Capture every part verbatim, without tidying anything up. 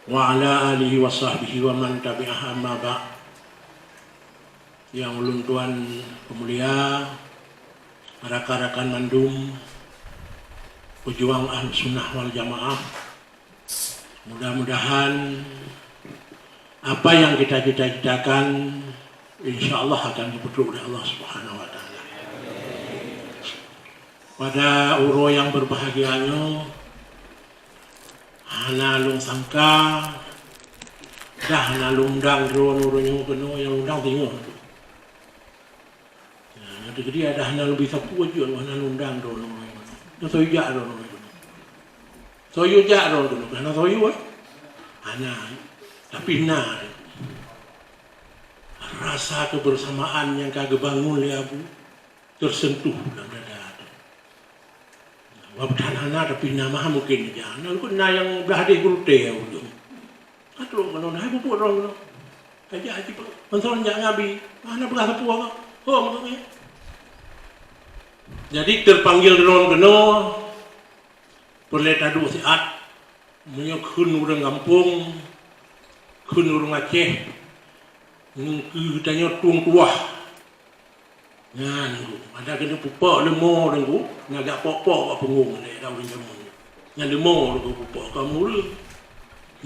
Wa ala alihi wa sahbihi wa man tabi'ah, amma ba'd. Nyang ulôn tuan peumulia, rakan-rakan mandum peujuang Ahlussunnah wal Jamaah, mudah-mudahan apa yang kita cita-citakan, insya Allah akan dipeutreuk oleh Allah Subhanahu wa Taala. Pada uroe nyang berbahagia nyoe, hana lôn sangka, dah hana lôn undang droeneuh uroe nyoe keunoe, nyang undang singoh. Nah, nyang teukeudi dah hana lôn bi sapeue jeuet, hana lôn undang droeneuh uroe nyoe. Nyoe soe jak droeneuh uroe nyoe. Soe jak droeneuh keunoe, hana soe, eh? Hana. Tapi na rasa kebersamaan nyang ka geubangun lé Abu tersentuh lam dada teuh. Wabdan hana, tapi na mah mungken jak. Na, na nyang blah hadeh gurutée ujong. Ka trok keunoe, hai pupuk droe keunoe. Ka jak haji peuet. Mantong jak ngabi. Hana peugah sapeue kah? Ho, meukeue. Jadi, terpanggil droe keunoe, peureulée taduek siat. Meunyoe kheun ureuëng gampông, kheun ureuëng Aceh, ngon keu geutanyoe tueng tuwah. Nyan, Teungku, ada keuneuk pupok leumo, Teungku, nyan jak pok-pok bak punggong lé ureuëng jameun nyoe. Nyan leumo, Teungku, pupok ka ureuëng.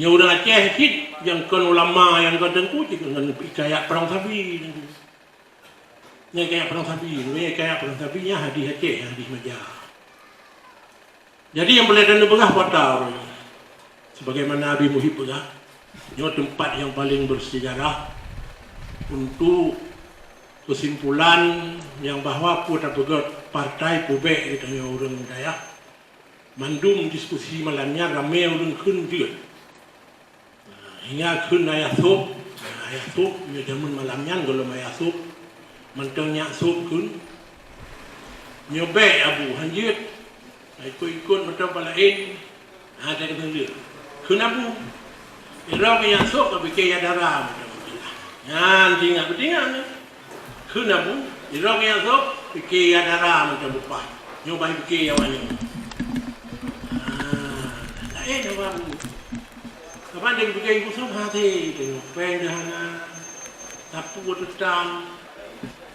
Nyoe ureuëng Aceh cit, nyang kon ulama, nyang kon teungku cit, ngon hikayat Perang Sabi, Teungku. Nyan hikayat Perang Sabi, nyan hikayat Perang Sabi, nyan hadih Aceh, hadih Maja. Jadi, nyang peureulée tapeugah peue ata uroe nyoe. Sebagaimana Abi Muhib peugah, nyoe teumpat nyang paleng bersejarah untuk kesimpulan nyang bahwa peue tapeugét partai peubék geutanyoe ureuëng dayah. Mandum diskusi malam nyan ramé ureuëng kheun jeuet. Hingga kheun ayah sôb, ayah sôb, nyoe jameun malam nyan gohlom ayah sôb, mantong nyak sôb kheun. Nyoe bék Abu, han jeuet. Ikot-ikot mantong pah laén, ha, dan kheun jeuet. Kheun Abu, irok nyak sôb ka pike ya dara mantong. Nyan tingat beutingat nyoe. Kheun Abu, irok nyak sôb, pike ya dara mantong bupah. Nyoe bah pike ya awak nyoe. Ha, laén awak Abu. Kapan dia geupeugah ibu sôb hase, tengok péng dah hana, sapeue teutam,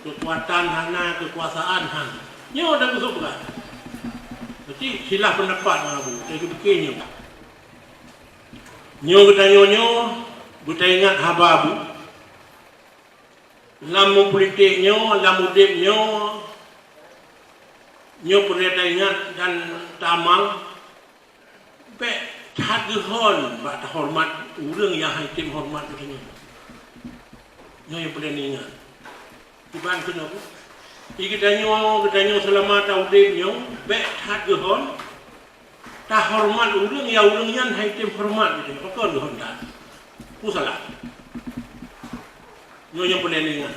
keukuatan hana, keukuasaan hana. Nyoe dah geupeugah. Berarti khilaf pendapat ngon Abu, dia geupeugah nyoe. Nyoe geutanyoe nyoe, beutaingat haba Abu. Lam meupolitik nyoe, lam udeb nyoe, nyoe peureulée taingat dan tamal, bék that geuhon bak tahoreumat ureuëng nyang han tem horeumat geutanyoe. Nyoe nyang peureulée taingat. Kiban keunoe, di geutanyoe, geutanyoe seulama taudeb nyoe, bék that geuhon tahoreumat ureuëng nyang ureuëng nyan han tem horeumat geutanyoe. Pakon geuhon that? Peue salah? Nyoe nyang peureulée taingat.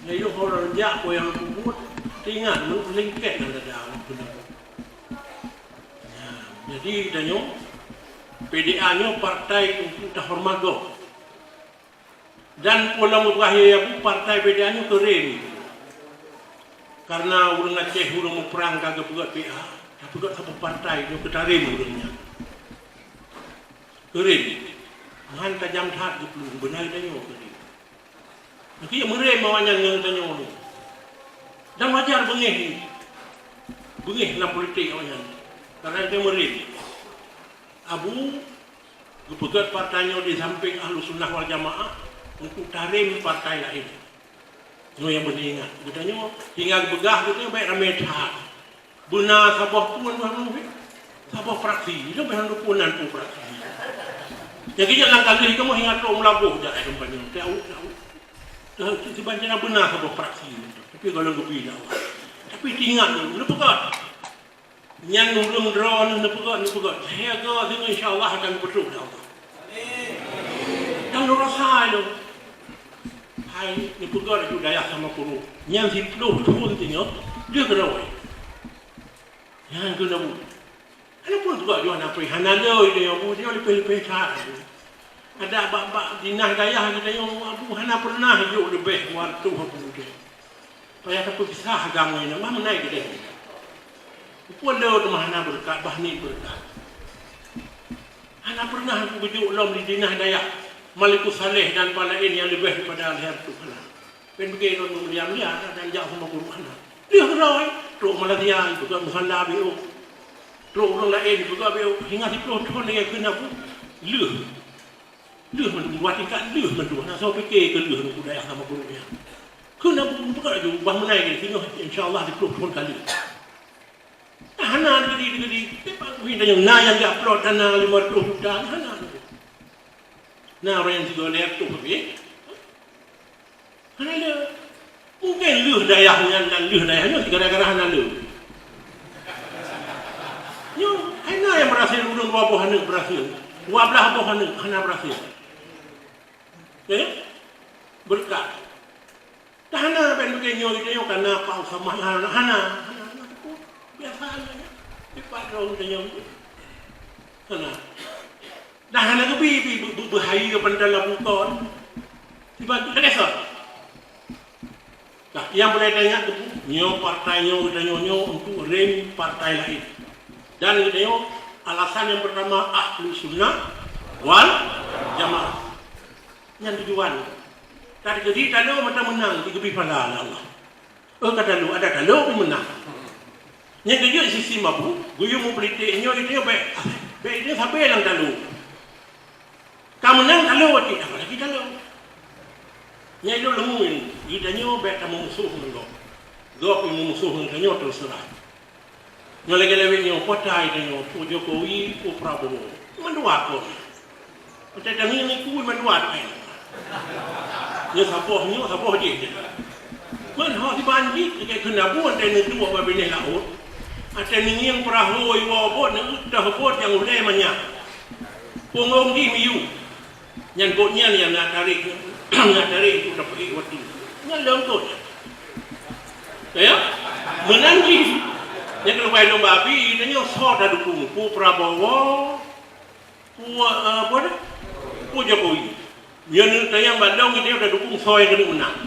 Nyoe yoh ureuëng jak peue nyang peubuet, taingat, meulingkét lam dada ureuëng keunoe. Nah, jadi tanyoe, P D A nyoe partai untuk tahoreumat gob. Dan peue lom meupeugah ya Abu, partai P D A nyoe keurem. Karena ureuëng Aceh ureuëng muprang ka geupeugét P A, tapeugét saboh partai nyoe keutarem ureuëng nyan. Keurem. Nyan tajam that geuplueng, beuna tanyoe keurem. Meukeue meurem awaknyan ngon tanyoe nyoe. Dan wajar beungéh nyoe. Beungéh lam politik awaknyan. Karena dia meurem. Abu geupeugét partai nyoe di sampéng Ahlussunnah wal Jamaah untuk tarem partai laén. Nyoe nyang beuna ingat. Geutanyoe hingga geupeugah geutanyoe bék ramé that. Beuna saboh pun bah meuhe. Saboh fraksi, nyoe bah hana pun nan pun fraksi. Nyang keu nyan lam ka lheueh kamoe hingga trok meulaboh jak ai kampanye. Teu, teu. Teu, siban cina beuna saboh fraksi. Tapi kalau lebih dah. Tapi ingat dulu, neupeugah. Nyan ureuëng droeneuh neupeugah, neupeugah. Lhée goe singoh insya Allah akan geupeutreuk lé Allah. Dan lôn rasa lôn. Hai neupeugah laju dayah sama puru. Nyan siplôh thon singoh, deuh keudroe. Nyan keuneuk bu. Hana pun peugah jih hana pih, hana lé tanyoe bu, tanyoe leupeh-leupeh that. Ada bak-bak dinah dayah geutanyoe bu, hana pernah jok leubeh dua reutôh bu. Payah tapeupisah agama nyan, bah meunan keudeh. Peue le teuma hana beureukat, bah niet beureukat. Hana pernah aku geujok lom di dinah dayah Malikus Saleh dan pat laén nyang leubeh daripada lhèe reutôh hana. Pen beuke lôn meumulia-mulia dan jak sama guru hana. Lheueh keudroe, trok Malaysia, ipeugah musala B O. Trok ureueng laén, ipeugah B O. Hingga siplôh thon lagèe keunan pun lheueh. Lheueh mandum, dua tingkat lheueh mandum. Hana soe pike keu lheueh ngon dayah sama guru nyan. Keunan pun buka laju ubah meunai lagèe singoh, insya Allah siplôh thon ka lheueh. Hana digedi-digedi. Teuma kuhi tanyong, na nyang jiupload dana lima reutôh juta, hana. Na ureueng nyang sigoe lhèe reutôh habéh. Hana le. Mungken lheueh dayah nyan dan lheueh dayah nyoe gara-gara hana le. Nyoe, hai na nyang berhasil, ulôn dua boh aneuk berhasil. Dua blah boh aneuk hana berhasil. Eh? Berkat. Dah hana ban beuke nyoe, nyoe kana pau sama hana, hana, hana, hana. Biasa aja. Di pat droe nyoe. Hana. Dah hana geubi, bi, bi, bi, beuhayeu pandang labu kon. Tiba tu dah kesot. Nah, nyang boleh tanya tu, nyoe partai nyoe, geutanyoe nyoe untuk rem partai lain. Dan geutanyoe alasan yang pertama, Ahlu Sunnah wal Jamaah. Nyan tujuan. Tadi jadi talo mata menang, digeubri phala lé Allah. Oh, ka talo, ada talo pun menang. Nyan geujok sisi mabu, guyue meupolitik nyoe itu bèk, bèk itu sabe lam talo. Ka meunang talo, apalagi talo. Nyan itu leumui, geutanyoe bèk tameumusoh ngon gob. Gob meumusoh ngon tanyoe terserah. Nyoe lagèe lewat nyoe, peue tai tanyoe, peue Jokowi, peue Prabowo. Mandua kon. Peue tai tangieng iku mandua kon. Nyoe saboh nyoe, saboh jih. Man ho siban jih, lagèe keu nabu, watèe neuduek bak binéh laôt. Watèe neungieng peurahô iwoe bot, neueuet toh bot nyang ulèe manyak. Punggong jih miyueb. Nyan gobnyan nyang na tarek, na tarek untuk tapeuék watèe. Nyan lôn gobnyan. Ya? Meunan jih. Nyan keuleubah lôn babi, nyoe soe tadukung? Peue Prabowo, peue, eh, peue dah? Peue Jokowi. Nyan tanyong bak lôn, nyoe tadukung soe nyang keuneuk meunang.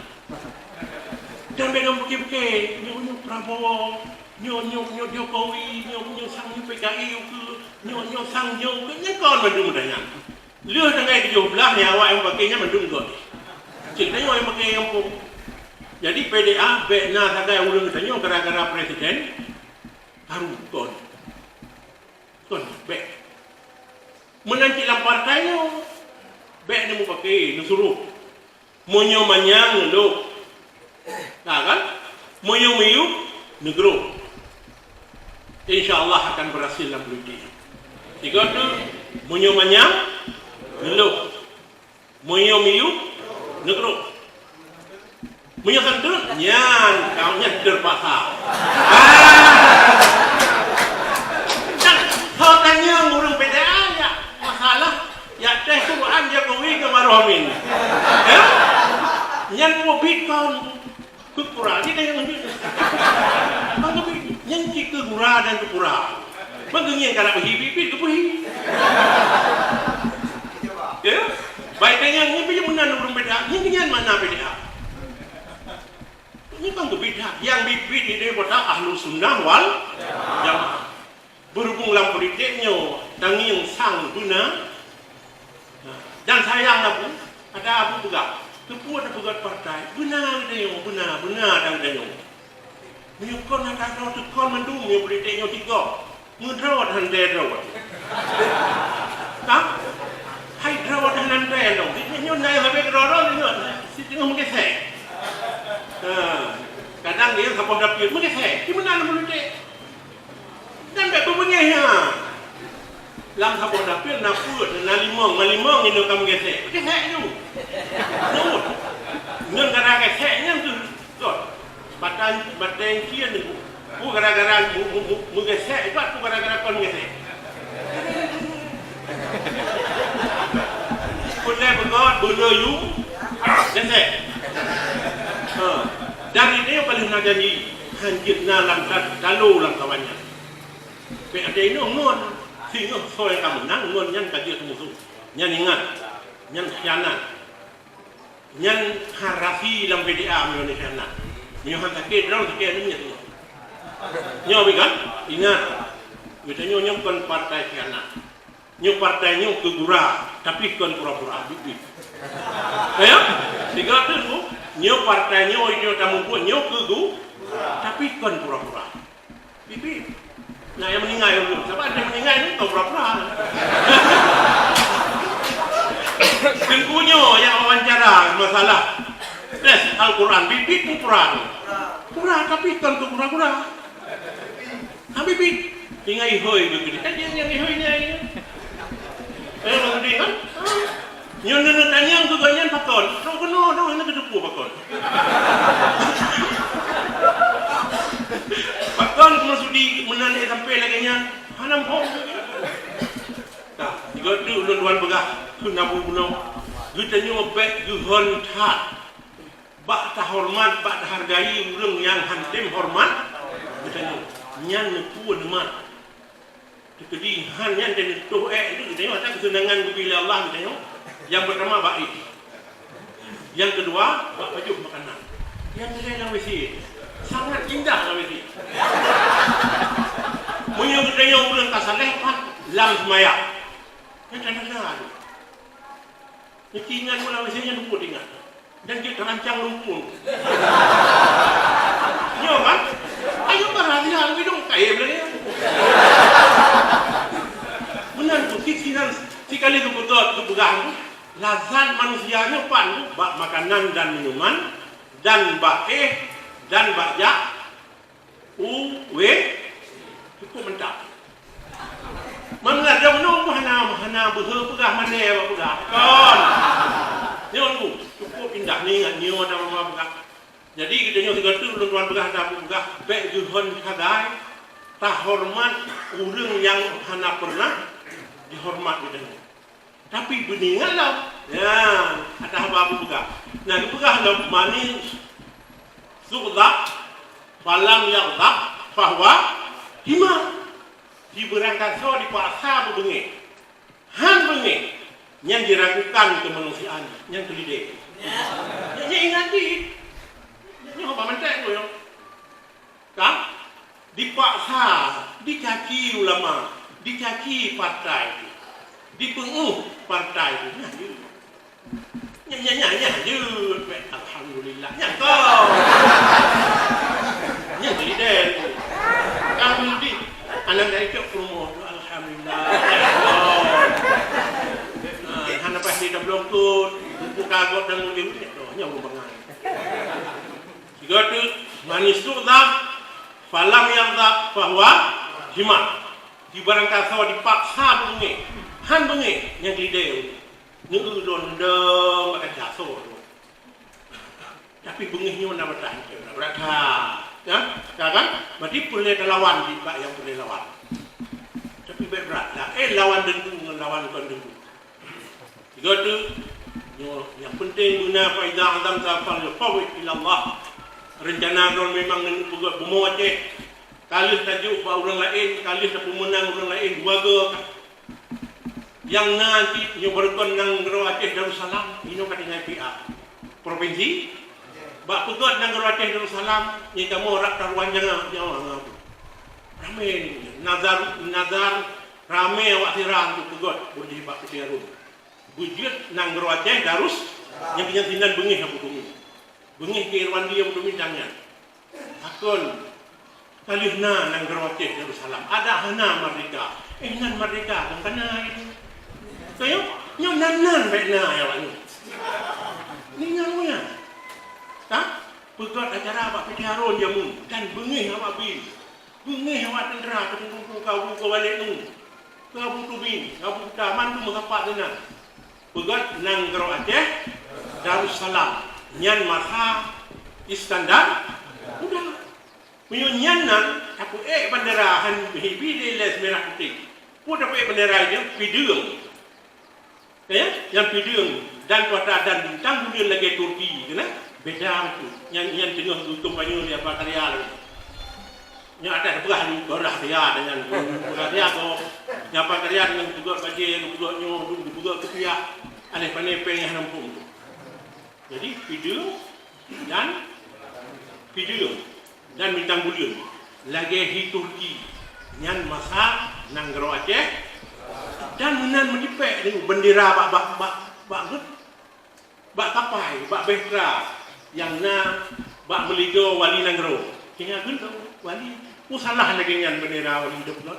Dan bèk lôn pike-pike, nyoe, nyoe Prabowo, nyoe, nyoe, nyoe Jokowi, nyoe, nyoe sang nyoe P K I ukeue, nyoe, nyoe sang nyoe ukeue, nyan kon mandum tanyong. Lheueh tanggai tujoh blah nyang awak nyang pake nyan mandum göt. Cit tanyoe nyang pake gampông. Jadi P D A bèk na sagai ureueng tanyoe gara-gara presiden haru kon. Kon bèk. Meunan cit lam partai nyoe bèk neumupake, neusuroh. Meunyoe manyang, neulôh. Nah, kan? Meunyoe miyueb, neugroe. Insya Allah akan berhasil lam politik. Tiga tu, meunyoe manyang, neulôh. Meunyoe miyueb, neugroe. Meunyoe santun, nyan, kau nyan terpaksa. Ah! Nyan, ho tanyong ureueng beda, ya. Masalah, ya, teh Quran Jokowi keu Maruf Amin. Ya? Nyan peue bit kon. Keu pura, kita yang lanjut. Bang keu bit, nyan cit keu gura dan keu pura. Bang keu ngieng ka na beuhi, bit-bit keu beuhi. Ya? Baik, dan yang ni bila meunan ureueng beda, nyan, nyan makna beda. Ini kan berbeda. Yang bit-bit ini kata ahlu sunnah wal jamaah. Berhubung lam politik nyoe, tangieng sang beuna. Dan sayang Abu, ada Abu peugah, keupeue tapeugöt partai, beuna geutanyoe, beuna, beuna dan geutanyoe. Meunyoe kon ata droe teuh kon mandum, meunyoe politik nyoe tiga. Meudroe hana droe. Ha? Hai droe hana droe. Nyoe na sabe keudroe-droe nyoe, si teungoh meugesek. Ha. Kadang dia saboh dapil meugesek. Di mana nama lutek? Dan bèk beubeunyeh nyan. Lam saboh dapil na peuet, na limong, na limong inong ka meugesek. Meugesek tu. Nyoe. Ngon gara gesek nyan tu. Kot. Batang, batang cien tu. Peue gara-gara mu-, mu-, mu-, meugesek, ibat peue gara-gara kon meugesek. Peureulèe beugöt, beuleu yum, gesek. Ha. Dan ini paling na janji, hanjeuet na lam ta-, talo lam kawan nyan. Pih ada inong ngon, singoh soe ka meunang, ngon nyan ka jeuet musoh. Nyan ingat, nyan khianat. Nyan harasi lam P D A meunyoe ni khianat. Meunyoe han sakét droe, sakét aneuk miet nyoe. Nyoe bit kan? Ingat. Geutanyoe nyoe kon partai khianat. Nyoe partai nyoe keu gura, tapi kon pura-pura, biet-biet. Ya? Sigoe teuk, nyoe partai nyoe, nyoe tamubuet nyoe keu gu-, tapi kon pura-pura. Biet-biet. Nah, nyang meuninggai ulôn, sabab nyang meuninggai nyoe kon pura-pura. Teungku nyoe nyang wawancara masalah tes Al-Quran, biet-biet pura-pura. Pura, tapi kon keu gura-gura. Habib, tinggai ihôi beugini. Kan nyang, nyang ihôi ni, ai ni. Eh, Bang Udin, kan? Ah. Nyoe neuneuek tanyong keu gobnyan pakon. Trok keunoe, noh, hana geuteupeue pakon. Pakon keumeusudi meunan lé sampai lagèe nyan. Hana muphom. Nah, sigoe teuk ulôn tuan peugah keu nabu bunoe. Geutanyoe bèk geuhon that. Bak tahoreumat, bak tahargai ureueng nyang han tem horeumat geutanyoe, nyan neupue neumat. Teukeudi han nyan dan neutoh ék geutanyoe, ata keuseunangan geubri lé Allah geutanyoe. Nyang peurtama bak éh. Nyang keudua, bak pajoh makanan. Nyang keulhèe lam W C. Sangat indah lam W C. Meunyoe geutanyoe ureueng ka saleh, pat lam seumayang. Nyan tanda-tanda tu. Nyoe tingat mula W C nyan dua tingat. Dan jeuet tarancang lumpur. Nyoe kan? Ayo kan hati-hati dong, kayém lagèe nyan. Meunan tu, si, sinan, sikali geupeugah, geupeugah tu, lazat manusia nyoe pan tu, bak makanan dan minuman, dan bak éh, dan bak jak, U W, cukup mantap. Meungadang nyoe hana, hana beuhe peugah, mandé awak peugah. Kon. Nyoe tu, cukup indah, neuingat nyoe dan mama peugah. Jadi, geutanyoe sigoe teuk ulôn tuan peugah, dan peugah, bèk geuhon sagai tahoreumat ureueng nyang hana pernah jihoreumat geutanyoe. Tapi beuningat lom. Ya, ata haba Abu peugah. Nah, geupeugah lom, "Man istughdab falam yaghdab fahuwa himar." Di beurangkasoe dipaksa beubeungéh. Han beungéh, nyan diragukan keumanusiaan, nyan keu lidé. Nyan, nyan ingat jih. Nyan haba mantek tu, ya. Kan? Dipaksa, dicaci ulama, dicaci partai, dipeungeuh partai, nyan jeuet. Nyan, nyan, nyan, nyan jeuet, alhamdulillah. Nyan kon. Nyan leader. Kami di anak dari cok promo, alhamdulillah. Nyan kon. Ah, hana pasti dah belum tu, buku kagok dan mulia, nyan ureueng bangai. Sigoe teuk, "Man istughdab falam yaghdab fahuwa himar." Di beurangkasoe dipaksa beungéh, han beungéh, nyan keu lidé. Neu-eu lôn dong bak kaca soe lôn. Tapi beungéh nyoe na brat that, na brat that. Ya, ya kan? Berarti peureulèe talawan di bak nyang peureulèe lawan. Tapi bèk brat. Laén lawan deundu ngon lawan kon deundu. Sigoe teuk, nyoe nyang penting beuna, "Fa iza azamta fafawwid ilallah." Reuncana droe memang neupeugah bumoe Aceh. Ka lheueh tajok bak ureueng laén, ka lheueh tapeumeunang ureueng laén, dua goe ka. Nyang na cit nyoe baroekon nanggroe Aceh Darussalam, inoe ka tinggai P A. Provinsi, bak peugöt nanggroe Aceh Darussalam, nyoe kamoe rab taruwan jangat nyawa ngon Abu. Ramé ni, nazar, nazar ramé awak sira untuk peugöt, boleh bak Putih Harun. Beujeuet nanggroe Aceh Darus, nyang keunyan sinan beungéh Abu Tumi. Beungéh keu Irwandi Abu Tumi dang nyan. Pakon ka lheueh na nanggroe Aceh Darussalam, adak hana merdeka. Eh, nan merdeka, dan kana itu. Kaya, nyoe nan-nan bèk na ya awak nyoe. Ni nyan nyan. Ha? Peugöt acara bak Putih Harun jameun dan beungéh awak bin. Beungéh awak teuntara, teungku-teungku, keu Abu Kubalek nu, keu Abu Tumi, keu Abu Kuta, mandum meusapat sinan. Peugöt nanggroe Aceh Darussalam. Nyan masa Iskandar Muda. Meunyoe nyan nan, tapeuék bandera han hibi lé lès mirah putéh. Peue tapeuék bandera nyan? Pideueng. Ya, nyang pideueng dan kuata dan bintang buleuen lagèe Turki, keunan beda tu. Nyan, nyan teungoh geutumpanyue lé Apa Karya lagèe. Nyan atas peugah lu, peugah dia dengan peugah dia tu. Nyang Apa Karya dengan peugah bajèe, peugah nyoe, peugah keupiah. Aneh pane péng nyang hana muphom tu. Jadi, pideueng dan pideueng dan bintang buleuen lagèe hi Turki, nyan masa nanggroe Aceh. Dan meunan meujipék nyoe beundera bak, bak, bak, bak gét, bak kapai, bak bahtera nyang na bak meuligoe wali nanggroe. Keuhai gét wali, peue salah lagée nyan beundera wali idop lom?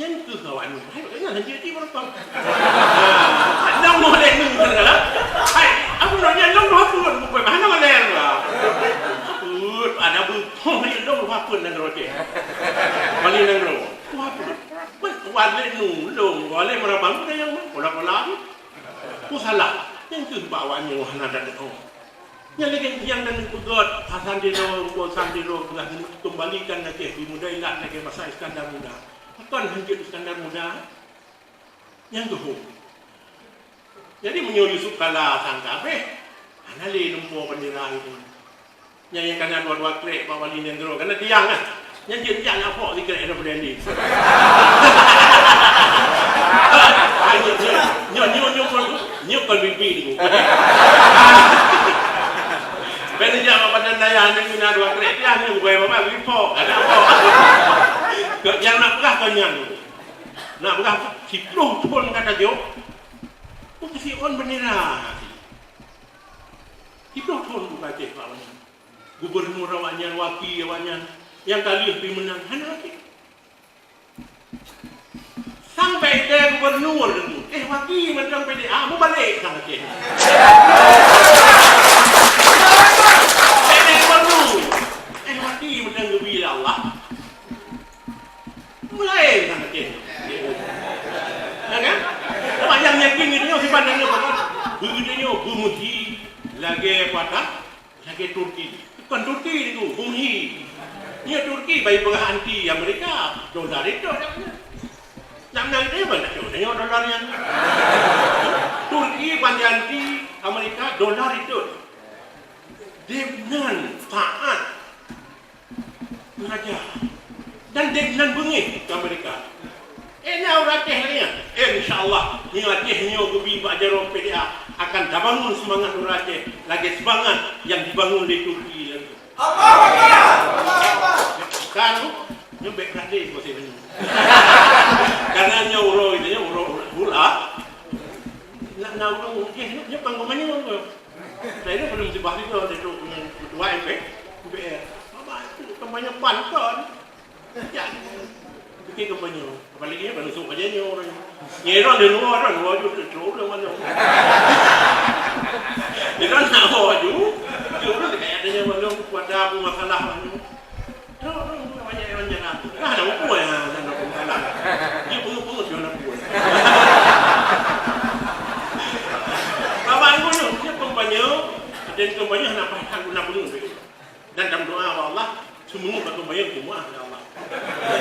Nyan keuh awaknyan. Hai, nyan hana jeuet jimeureumpang. Lôn moh lé nyoe kan, hai, aku nak nyan lôn dua puluh, bukan hana malèe lah. Peuet, ada beupoh lé lôn dua puluh nanggroe teuh. Wali nanggroe, dua puluh. Wali nulông, wali meurabang, ada nyang pola-pola tu. Peue salah? Nyan keuh bak awaknyan hana dat-, oh. Nyang lagée nyang dan peugét, Hasan Tiro, Hasan Tiro, peugah keumbalikan lagée di Muda Ilat lagée masa Iskandar Muda. Pakon hanjeuet Iskandar Muda? Nyang geuhom. Jadi, meunyoe Yusuf Kala sangka beh, hana lé lumpoe beundera itu. Nyang, nyang kana dua-dua krek bak wali nanggroe, kana tiang ah. Nyang jeuet jak nyang phok sikrek daripada ni. Nyoe, nyoe, nyoe, nyoe, nyoe kon, nyoe kon bibi ni. Bèk neujak bak Padan Daya ni, na dua krek tiang ni, bukai bapak, bibi phok, ada phok. Keu nyang nak peugah kon nyan. Nak peugah siplôh thon ka tajok, peue siôn beundera. Siplôh thon bukai teuh bak awaknyan. Gubernur awaknyan, waki awaknyan, nyang ka lheueh pi meunan, hana até. Sampai teu gubernur tu, eh, waki mantong P D A, mubalek sang Aceh. Sampai teu gubernur, eh, waki mantong geubi lé Allah. Mulai sang Aceh. Ya kan? Awaknyan yakin geutanyoe sifat dan nyoe, geutanyoe beumeuhi lagée patah. Lagée Turki. Kon Turki niku, bumi. Nyoe Turki bak peugah anti Amerika, dolar itu. Nak menang itu pun tak tahu, tengok dolar nyan. Turki pan anti Amerika, dolar itu. Deungon taat raja. Dan deungon beungéh keu Amerika. Eh, na ureueng Aceh laén nyan. Eh, insya Allah, nyoe Aceh nyoe geubi bak jaroe P D A akan tabangun seumangat ureueng Aceh lagée seumangat nyang jibangun lé Turki lagée. Allahu Akbar! Allahu Akbar! Kan, nyoe bèk brat deh, bos ibu. Karena nyoe uroe, nyoe uroe, uroe, uroe. Nak na ureueng Aceh nyoe, nyoe panggung nyoe. Saya ni belum dibahas juga, dia tu punya ketua M P, M P R. Bapak itu kampanye PAN kan? Ya. Bikin kampanye. Apalagi ya, baru sok aja ni orang. Ni orang di luar, orang luar juga, orang mana. Dia kan nak bawa ju. Dia orang dekat adanya malu, kuat apa masalah malu. Orang, orang banyak orang jalan. Nah, ada apa ya, ada apa masalah. Dia pungut-pungut dia nak buat. Bapak Ibu ni, dia kampanye, dan kampanye nak payah guna pungut. Dan dalam doa bak Allah, semua bak kampanye semua ya Allah.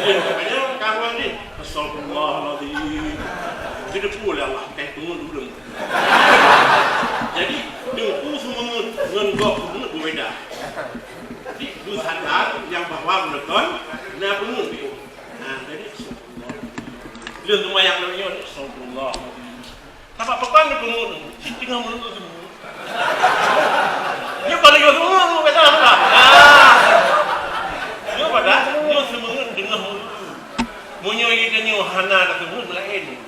Jadi, kampanye kawan ni, astagfirullahaladzim. Kita pun Allah, kayak pungut dulu. Jadi, teungku semua ngon gob pungut berbeda. Jadi, lu sadar yang bahwa menekan, na pungut tu. Nah, jadi, astagfirullah. Lu semua yang namanya, astagfirullah. Sabab peue kon pungut tu, cit teungoh meunurot tu. Nyoe paléng yoh teungoh tu, kata apa? Ah. Nyoe pada, nyoe seumeungeut teungoh meunurot tu. Meunyoe geutanyoe hana tateungoh, laén.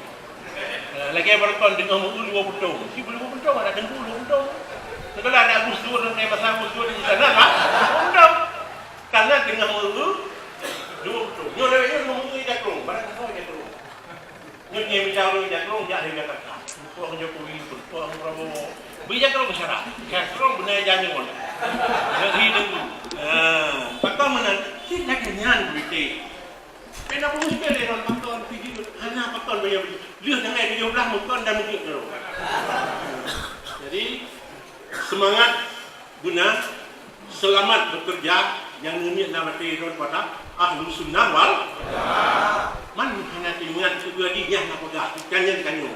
Ah, lagèe baroe kon teungoh meunurot dua butông. Si dua butông, ada teungku dua butông. Sekolah ada Gus Dur, ada masa Gus Dur di sana, kan? Dua butông. Karena teungoh meunurot, dua butông. Nyoe lewat nyoe, teungoh meunurot, jakrong. Barang apa jakrong. Nyoe nyang mita ureueng jakrong jak dari Jakarta. Pok Jokowi, pok Prabowo. Bri jakrong syarat. Jakrong beuna janyon. Nyoe hi deungon. Ha, pakon meunan? Cit lagèe nyan politik. Beda pun mungkin lé ngon pakon, pigi, hana pakon banyak. Lheueh tangai tujoh blah mukon dan mungkin terus. Jadi, semangat guna selamat bekerja nyang neungieng na batée droe pada Ahlussunnah wal Jamaah. Man hana teuingat keu geuh jih nyang na peugah, ikan nyang tanyoe.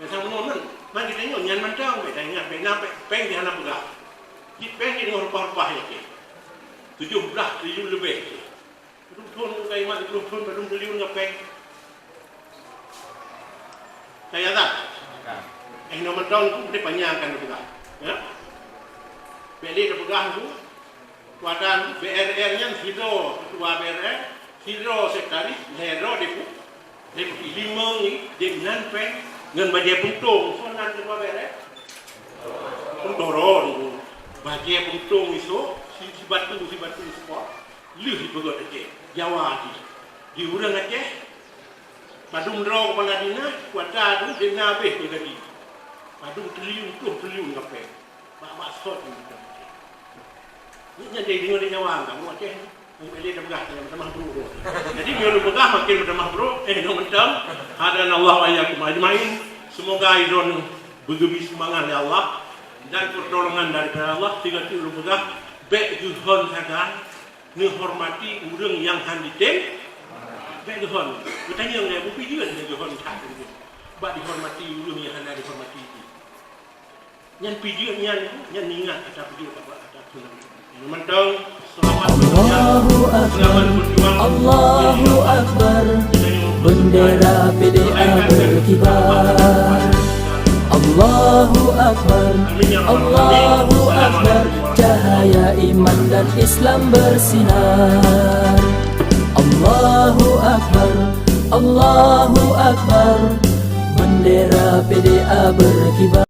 Biasa meunyoe man, man geutanyoe nyan mantong, bèk taingat, bèk na, bèk péng jih hana peugah. Cit péng jih deungon rupah-rupah nyan cit. Tujoh blah triliun leubeh cit. Peuet ploh thon ka imat, peuet ploh thon padum triliun ngon péng. Saya tak? Eh, nomor tahun tu boleh panjang akan dipeugah. Ya? Bèk lé tapeugah tu, kuatan B R R nyan sidroe ketua B R R, sidroe sekretaris, lhèe droe depu-, Limong, limong nyan péng ngon bajée puntông, soe nan teuma béré? Puntông. Bajée puntông isok, si, sibatu, sibatu seupôt, lheueh ipeugöt Aceh. Jawa jih. Di ureuëng Aceh, padum droe keupala dinas, kuata dum dena abéh keu gaji. Padum triliun, ploh triliun kapé. Bak-bak sot ni bukan. Ni nyan jadi deungon di Jawa, kamoe Aceh ni. Ni boleh dah peugah, jangan tamah buruk tu. Jadi, meunyoe lôn peugah, makin tamah buruk, eh, nyoe mantong. Hadanallahu wa iyyakum ajmain. Semoga idon beugeubi sumbangan lé Allah dan pertolongan daripada Allah. Sigoe teuk lôn peugah, bék geuhon sagai neuhormati ureuëng nyang han jitem. Bék geuhon. Geutanyong lé, bukeuti jeuet lé geuhon that ureuëng. Bak dihormati ureuëng nyang hana dihormati jih. Nyan pijeuet nyan, nyan ingat ata pijeuet ata, ata pijeuet. Mantong, selamat berjuang. Allahu Akbar, selamat berjuang. Allahu Akbar. Bendera P D A berkibar. Allahu Akbar, Allahu Akbar. Cahaya iman dan Islam bersinar. Allahu Akbar, Allahu Akbar. Bendera P D A berkibar.